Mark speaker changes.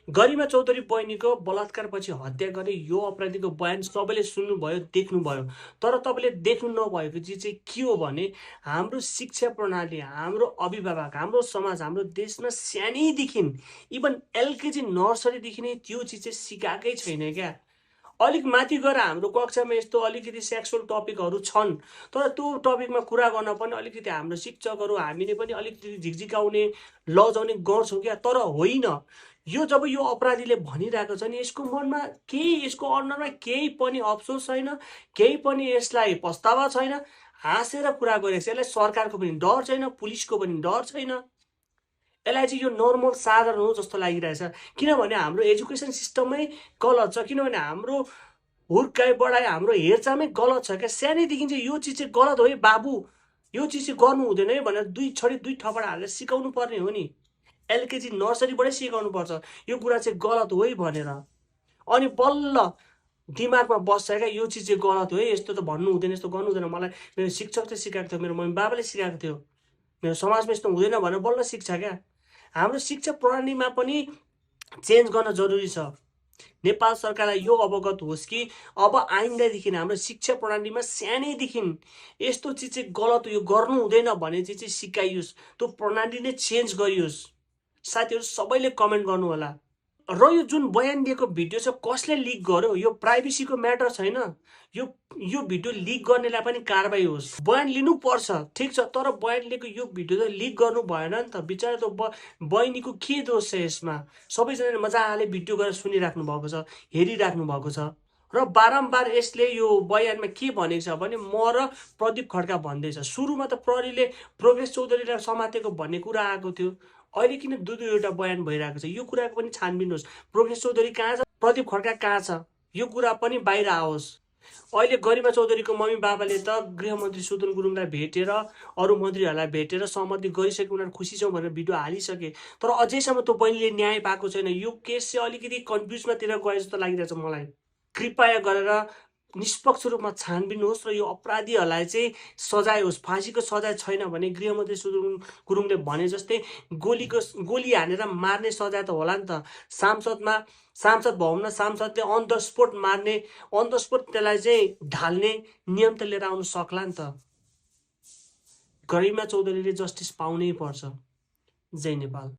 Speaker 1: गरिमा चौधरी बहिनीको बलात्कारपछि हत्या गर्ने यो अपराधीको बयान सबैले सुन्नुभयो, देख्नुभयो। तर तपाईँले देख्नु नभएको चिज चाहिँ के हो भने हाम्रो शिक्षा प्रणाली, हाम्रो अभिभावक, हाम्रो समाज, हाम्रो देशमा सानैदेखि इभन एलकेजी नर्सरीदेखि नै त्यो चिज चाहिँ सिकाएकै छैन क्या। अलिक माथि गएर हाम्रो कक्षामा यस्तो अलिकति सेक्सुअल टपिकहरू छन्, तर त्यो टपिकमा कुरा गर्न पनि अलिकति हाम्रो शिक्षकहरू हामीले पनि अलिकति झिकझिकाउने, लजाउने गर्छौँ क्या। तर होइन, यो जब यो अपराधीले भनिरहेको छ नि, यसको मनमा केही, यसको अनुहारमा केही पनि अफसोस छैन, केही पनि यसलाई पस्तावा छैन, हाँसेर कुरा गरेको छ। यसलाई सरकारको पनि डर छैन, पुलिसको पनि डर छैन। यसलाई चाहिँ यो नर्मल साधारण हो जस्तो लागिरहेछ। किनभने हाम्रो एजुकेसन सिस्टमै गलत छ, किनभने हाम्रो हुर्काइ बढाइ, हाम्रो हेरचाहमै गलत छ क्या। सानैदेखि चाहिँ यो चिज चाहिँ गलत हो है बाबु, यो चिज चाहिँ गर्नु हुँदैन है भनेर दुई छडी दुई थप्पड हालेर सिकाउनु पर्ने हो नि। एलकेजी नर्सरीबाटै सिकाउनु पर्छ यो कुरा चाहिँ गलत हो है भनेर। अनि बल्ल दिमागमा बस्छ क्या यो चिज चाहिँ गलत हो है, यस्तो त भन्नु हुँदैन, यस्तो गर्नु हुँदैन। मलाई मेरो शिक्षकले सिकाएको थियो, मेरो मम्मी बाबाले सिकाएको थियो, मेरो समाजमा यस्तो हुँदैन भनेर बल्ल सिक्छ क्या। हाम्रो शिक्षा प्रणालीमा पनि चेन्ज गर्न जरुरी छ। नेपाल सरकारलाई यो अवगत होस् कि अब आइन्दादेखि हाम्रो शिक्षा प्रणालीमा सानैदेखि यस्तो चिज चाहिँ गलत, यो गर्नु हुँदैन भन्ने चिज चाहिँ सिकाइयोस्, त्यो प्रणाली नै चेन्ज गरियोस्। साथीहरू सबैले कमेन्ट गर्नु होला। र यो जुन बयान दिएको भिडियो छ कसले लिक गर्यो, यो प्राइभेसीको म्याटर छैन। यो भिडियो लिक गर्नेलाई पनि कारबाही होस्। बयान लिनुपर्छ ठिक छ, तर बयान लिएको यो भिडियो त लिक गर्नु भएन नि त। बिचरा त बहिनीको के दोष छ यसमा? सबैजनाले मजाले भिडियो गरेर सुनिराख्नु भएको छ, हेरिराख्नु भएको छ। र बारम्बार यसले यो बयानमा के भनेको छ भने म र प्रदीप खड्का भन्दैछ। सुरुमा त प्रहरीले प्रोग्रेस चौधरीलाई समातेको भन्ने कुरा आएको थियो, अहिले किन दुईवटा बयान भइरहेको छ? यो कुराको पनि छानबिन होस्। प्रोग्रेस चौधरी कहाँ छ, प्रदीप खड्का कहाँ छ, यो कुरा पनि बाहिर आओस्। अहिले गरिमा चौधरीको मम्मी बाबाले त गृहमन्त्री सुदन गुरुङलाई भेटेर, अरू मन्त्रीहरूलाई भेटेर सहमति गरिसके, उनीहरू खुसी छौँ भनेर भिडियो हालिसके। तर अझैसम्म त्यो बहिनीले न्याय पाएको छैन। यो केस चाहिँ अलिकति कन्फ्युजमातिर गए जस्तो लागिरहेछ मलाई। कृपया गरेर निष्पक्ष रूपमा छानबिन होस् र यो अपराधीहरूलाई चाहिँ सजाय होस्। फाँसीको सजाय छैन भने गृहमन्त्री सुदन गुरुङले भने जस्तै गोली हानेर मार्ने सजाय त होला नि त। सांसद भवनमा सांसदले अन द स्पोट मार्ने, अन द स्पोट त्यसलाई चाहिँ ढाल्ने नियम त लिएर आउनु सक्ला नि त। गरिमा चौधरीले जस्टिस पाउनै पर्छ। जय नेपाल।